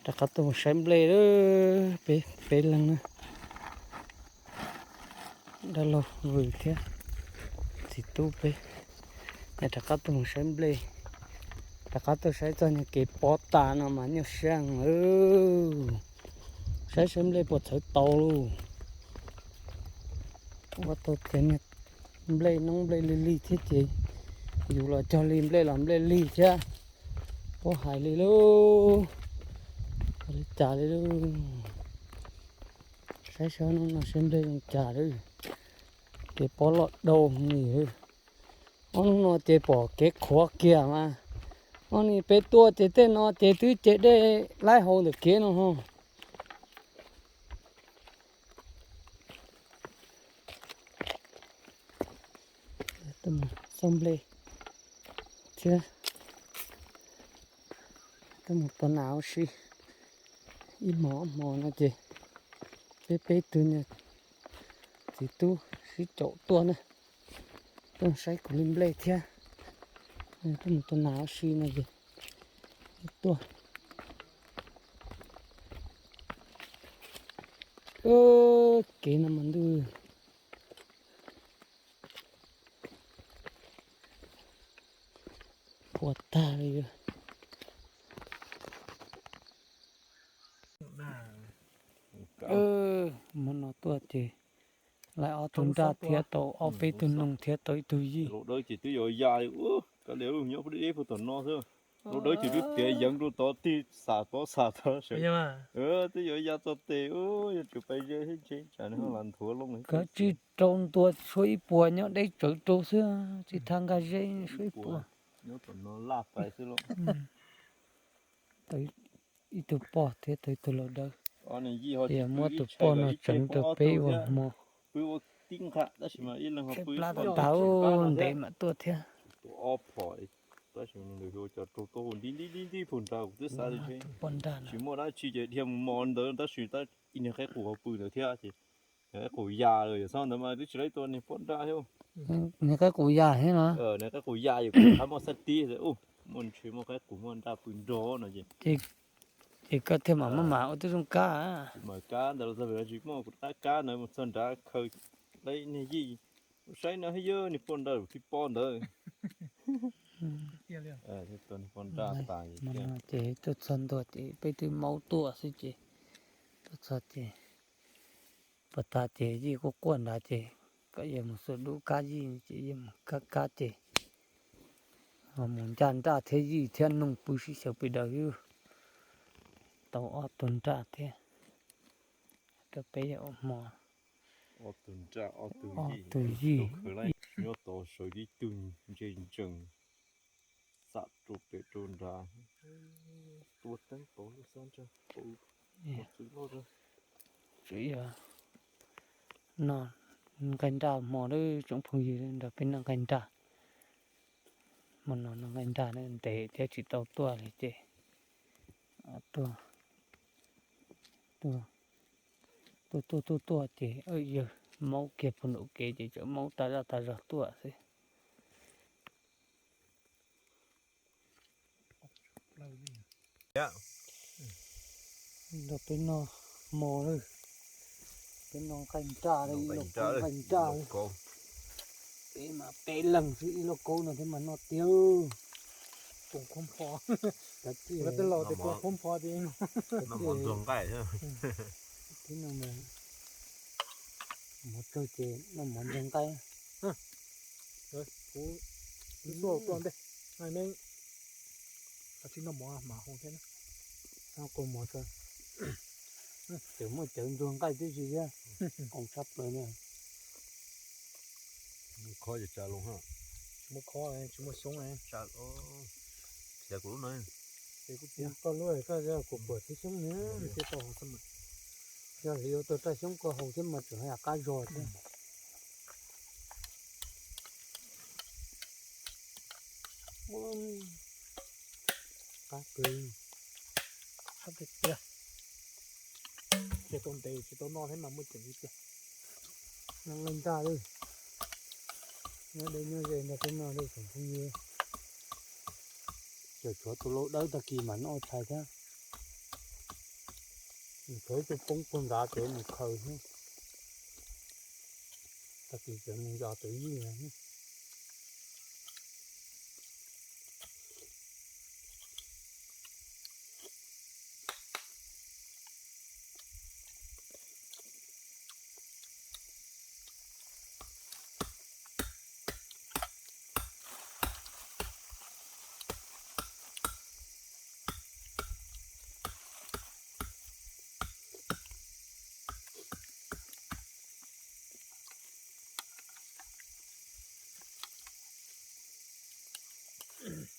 Rov qab tuaj mus saib nplej lawm, peb peb leeg na, dab laug Vwm thiab txiv tub peb. Rov qab tuaj mus saib nplej, rov qab tuaj saib txoj niag kev pob tas no mas nyuaj siab lawm. Saib saib nplej puas txhawv tau lauj. Ua tau tias niag nplej noob nplej lig lig thiab ces yus los cog li nplej los nplej lig thiab. Puab hais li lauj, ua li cas li lauj. Saib saib hnub no saib nplej zoo cas lawm. Kev pob loj dau li. Ob hnub no ces pom kev qhuav kiag mas. Ob ni peb tuaj ces tej no ces twb ces dej laib hauv ntawm kev no ho. Xauj nplej thiab, tuaj mus tua nas ua si ib hmos ob hmos no ces peb peb tug niag txiv tub sib caum tuaj na, tuaj saib kuv li nplej thiab, tuaj mus tua nas ua si no ces tuaj. Kev no mas ntuj, qhuav tag li. Hmo no tuaj ces laib ob tug nraj thiab tau ob peb tug noog thiab tau ib tug yij. Laus dawb ces twb yuav ya, koj li nyob pub deb pug tom no xwb. Laus dawb ces twb piav yeev rau tod tig xam tod xam tod. Twb yuav ya txog tes, yuav tsum pais ze thiab ntshe tsam nws ho lam nthuav loo. Koj tsis rau ntua suab ib puas nyob deb tsawv rau xwb, tsis tha nkag zeb suab ib puas. Nyob tom no laj pais xwb lauj. Ib tug poj thiab tau ib tug laus dawb. Ces muab tus poj no tseev rau peb ua hmo. Peb plab tau ntev mam tuaj thiab. Tus poj nraj no, ib niag qaib qus hauv pw ntawd thiab ces qaib qus ya lawm, yog txhob ntawd mas twb tsis laib tua niag poj nraj thiab. Niag qaib qus ya thiab no. Niag qaib qus ya, yus kuj qab muaj xab tib, muaj ntshe muaj qaib qus muaj nraj pw nrog no ces. Ces koj thiaj mam maj mam ua tib zoo kab. Mam kab ntawd los txog pem no tsis muaj, kuv rov qab kab ntawd mus txog nrad khaws laib niag yij. Saib no yog niag poj nraj, tus tij poj ntawd. Tua niag poj nraj tas ces tuaj txog ntua ces peb twb maub tuaj xwb ces tuaj txog ces pas tas ces yij quaj quaj nrad ces koj yuav mus xuas dub kab yij ces yuav mus kab kab ces ho mus ncaj nraj thiab yij thiab noog pw sib xyaw pes daws xwb. Tau ob tug nraj thiab rau peb ua hmo. Ob tug nraj, ob tug yij, nyob tod sawv tib tug ntse ntsees, xam rau pem rau nrad, tua teeb pov lub xab ntsag, tsuas yog noj nqaij nraj hmo lawm tsoom phooj ywg, nrog peb noj nqaij nraj. Hmo no noj nqaij nraj ntev thiab tsis tau tuaj li ces tuaj, tuaj tuaj tuaj tuaj ces yawg maub kiag puag nraum kev ces tseem maub tas zaj tas zog tuaj xwb. Nrog peb noj hmo lawm, peb noj nqaij nraj lawm, ib lauj kaub nqaij nraj lawm. Peb mas peb leeg xwb, ib lauj kaub no thiab mas noj tiag. Poob qhuab npho, tej laus tias poob qhuab npho tias noj mov ntxuag nqaij. Thiab no mas mov tsawg ces noj mov ntxuag nqaij. Kuv tuaj tuaj ntej, nej tsis noj mov mas hau thiab. Qus mov tsawg, tseem muaj cawv ntxuag nqaij tib si thiab, qus tshaj plaws na. Khob ces tsa loo ha. Tsis muaj khob, tsis muaj xyoob. Tsa, qhia kuv lub no. Ces kuv txiav koj lub, koj kuv puas tib xyoob ne, thiaj tau hauv xab mas. Yog hais yuav tau raj xyoob koj haus thiab mas tseem haj yam qab zog thiab. Qab kawg. Qab tiag tiag. Ces tau ntev tsis tau noj thiab mas muaj ceem li tiag. Noj nqaij nraj lawm. Nyob deb nyob ze nrog peb noj lawm tsoom phooj ywg. Tseem tshuav tus lau dawb tag kis mam noj tshais thiab. Thaum tus poob puag nrad txawm mus khaws xwb, tag kis txawm mus yos txawv yij na.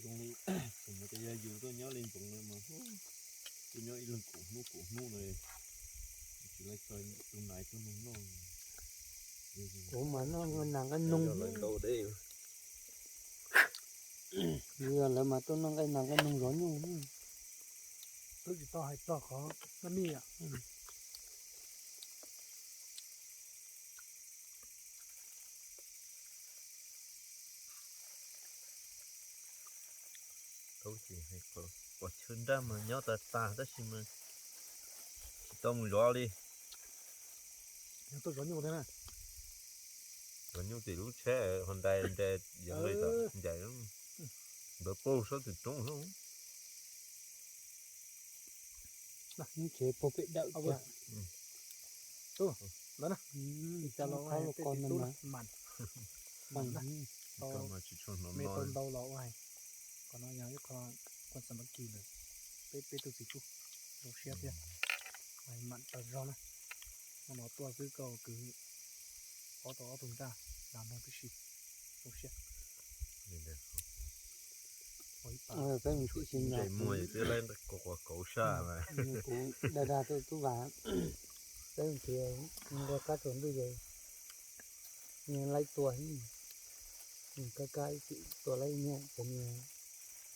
Zoo li kuv mus tias yog yus tuaj nyob li npoov no mas, tuaj nyob ib leeg kaum hnub kaum hnub no, tsis laib txog tus nais tuaj nug noj. Kuv mas noj nqaij nas nqaij noog ntau deb. Yog lawv mas tuaj noj nqaij nas nqaij noog zov nyuj. Twb tsis tau hais txog qhov noj mij. Tau ces hais kom pom chaw nraj mas nyob tas tas tab sis mas tsis tau mus zov li. Yog tuaj zov nyuj thiab na. Zov nyuj tim lub tsheb ho nrais nrais yov nqis tom ncaim, npawv paug sab tim roob xwb. Tsev puag pem dawm kiag. Tus ntawd na, cas los ua hais tej tus tub na, mam, mam na, tau me tau ntau los ua hais. Qhov no yog ib qho kuj xam pab kis lawm, peb peb tug txiv tub zoo siab thiab. Ua hais mam tas zog na, no no tuaj xwb koj kwv ob tau ob tug nraj los no tib si, zoo siab. Peb mus tib si nrog kuv, kuv dag dag tub Vam, peb mus txiav nqua kab tsaus ntuj ces nws laib tua, nws kab kab ib chim tua laib nyiaj ces nws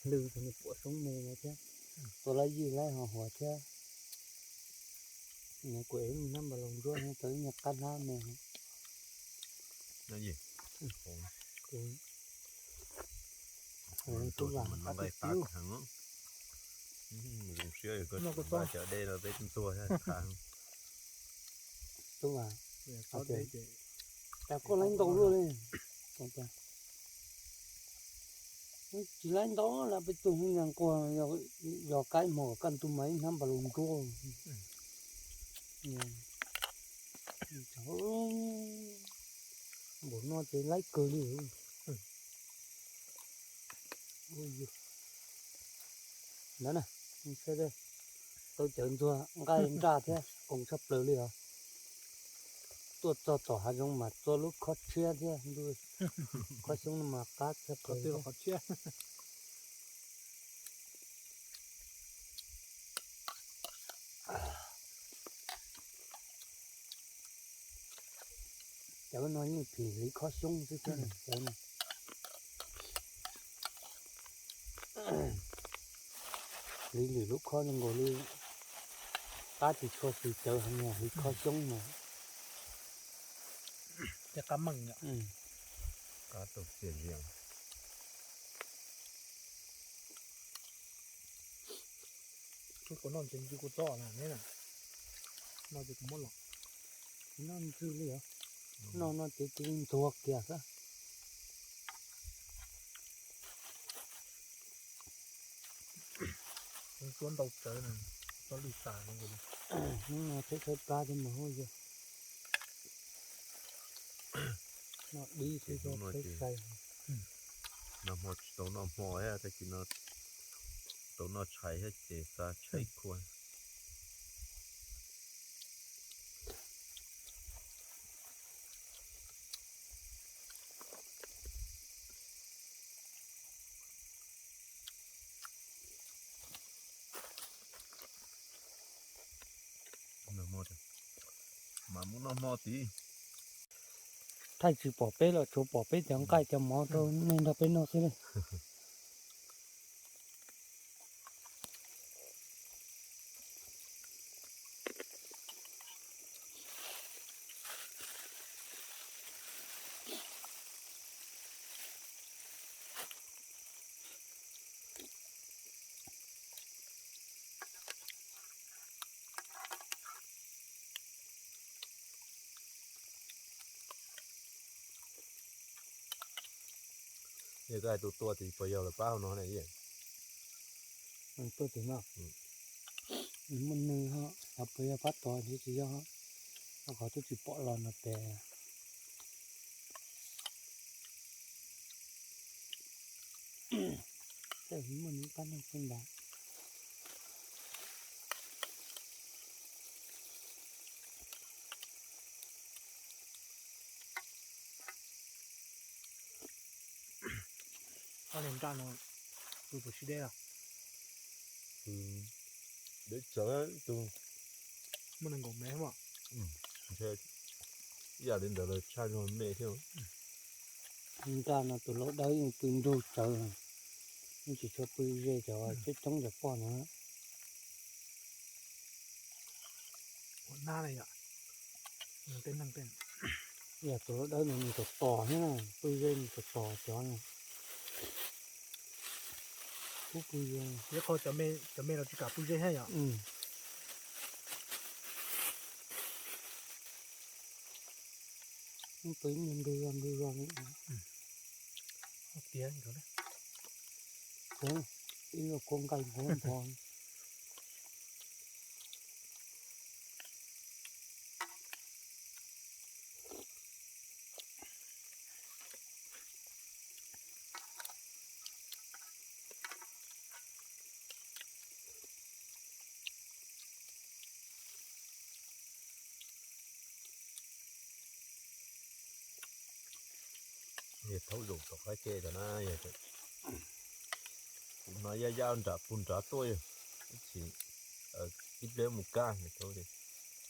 hlw ces nws puam soob me no thiab, tua laib yij laib ho huas thiab. Nws kuv ev hnab npas laus ntsuab tau ib nyuag qab hnab me. Tub Vam, tub Vam, zoo siab koj cov dej no peb tuag tub Vam, cas koj laib ntau luaj li. Tsis laib ntau lawm, peb tug hu nyas nquag, yog qaib hmo kaj ntug mas ib hnab npas laus ntsuab. Npaum no ces laib kawg li. Ntawd na, tau cawv ntxuag nqaij nraj thiab, qoos tshaj plaws li os. Tuaj txog tom hav zoov mas txua lub khob tshiab thiab ntuj, khob xyoob no mas qab tshaj plaws thiab. Cov no yeej phim hliv khob xyoob xwb thiab cov no. Hliv lwm lub khob zoo nkaus li qab tsis tshua xis cawv heev, hliv khob xyoob mas. Qab tau txias zias. Kuv noj ntsis ntsis kuv txob na, noj ces kuv muab los. Noj ntsis li os. Noj no ces cia li ntxuag kiag xwb. Tsuab ntau tsawv na, txob lwj tas li. Hnub no tsheb tshaib plab thiab mas hauj yog noj dib xwb, tsheb sai. Noj hmo tsis tau noj hmo thiab, tag kis no tau noj tshais thiab ces xa tshaib khuav. Mas muab noj hmo tid. Thaij tsis pom peb los tsuav pom peb cov nqaij cov mov rau nej nrog peb noj xwb li. Yog koj hais tus tua tias puas yog lawv pab hauv no ne? Tua tias no, muaj neeg ho, ho puas yog pab tua thiab tsis yog, rau qhov twb tsis pom los no pes. Tej muaj nws pab neeg xwb ntag. Ob niag nraj no tus puas sib deb os? Deb tsawv tus. Muaj nees nkaum mev mas. Ib yam li ntawd los tshaj zog me thiab. Nraj no tus laus dawb yeej pw nrug tsawv, yeej tsis tshua pw ze cov coob coob cov poj no. Ua nab li yom, tej neeg tej. Yog tus laus dawb no nws tos tos thiab na, pw ze nws tos tos cov no. Pub pw ze. Yog qhov cov me los tsis kam pw ze thiab yom. Pw ib niag nplig zog nplig zog li. Tiag nkawd na. Ib lub kua nqaij npog npog. Yog thaub zaum tom qab ke tod na, yog kuv hnov yaj yaj nram puag nrad tuaj, ib chim, ib pliag mus kaj,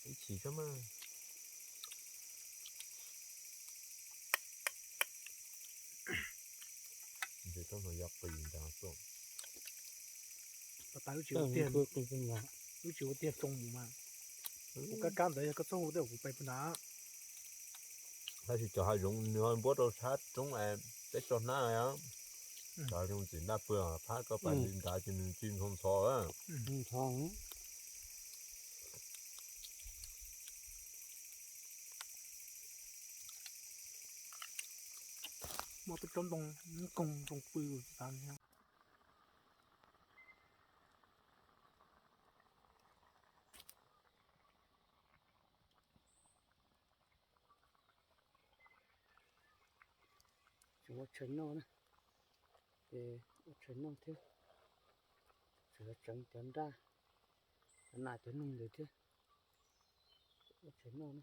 ib chim xwb mas. Ntshe tau hnov yaj qis nrad tuaj. Wb tsis ua tiag, wb tsis ua tiag txoos mus mas. Kuv kab kab ntawd yog koj txhob hu tej kuv pais puag nrad. Tab sis cov hav zoov nws ho npuab rau sab roob es peb tso hnab. Cov hav zoov txim ntaj pw phab koj pais li nrad ces nws tsis ntxhov ntxhov. Muaj peb tsob ntoo koog ntoo pw tas li. Tseem ua tshais noj na, ces ua tshais noj thiab, tseem tseev cov nraj, cov nas cov noog ntawd thiab, ua tshais noj na.